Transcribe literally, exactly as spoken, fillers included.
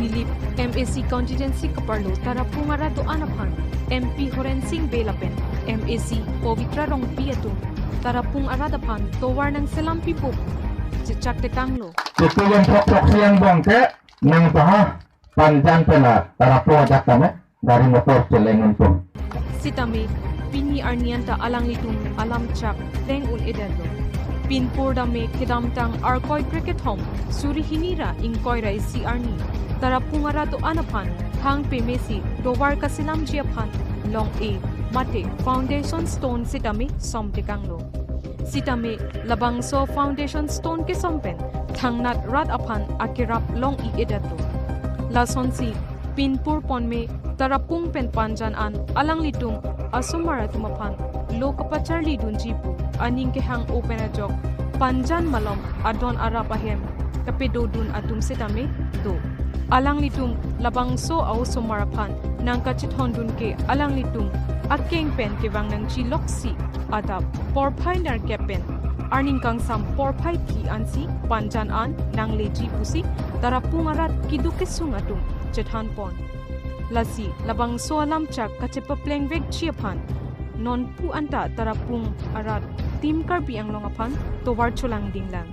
Dilip M A C constituency kaparlo Tarapung arat do-an aphan M P Horen Sing Bey lapen M A C Pavitra Rongpi atum Tarapung arat aphan tovar nangselam pipo pu chechak tekanglo. Ketu yang thok thok siang bang ke nang paha panjan pela Tarapung ajak tame gari motor cheleng untung. Sitame pini arni anta alanglitum alam chak pleng un-edetlo. Pinpur dame kedamtang arkoi krekethom suri hini ra ingkoi ra isi arni Tarapung arat do-an aphan hang pemesi tovar kaselamji aphan long-e mate foundation stone sitame som tekanglo. Sitame labangso foundation stone kesom pen thangnat rat aphan akerap long-ik-edetlo. Lasonsi pinpur ponme Tarapung pen panjan an alanglitum asomar atum aphan lo kapacharli dunji pu aning kehang-o pen ajok panjan malom adon arap ahem kapedodun atum sitame do. Alanglitum labangso a-osomar aphan nangkachethondun ke alanglitum akeng pen kevang nangji loksi adap porphai nerkep pen arni kangsam porphai phli ansi panjan an nangleji pusi Tarapung arat keduk kesung atum chethanpon. Lasi labangso alam chak kachepapleng vekji aphan nonpu anta Tarapung arat Team Karbi Anglong aphan tovar cholang dinglang.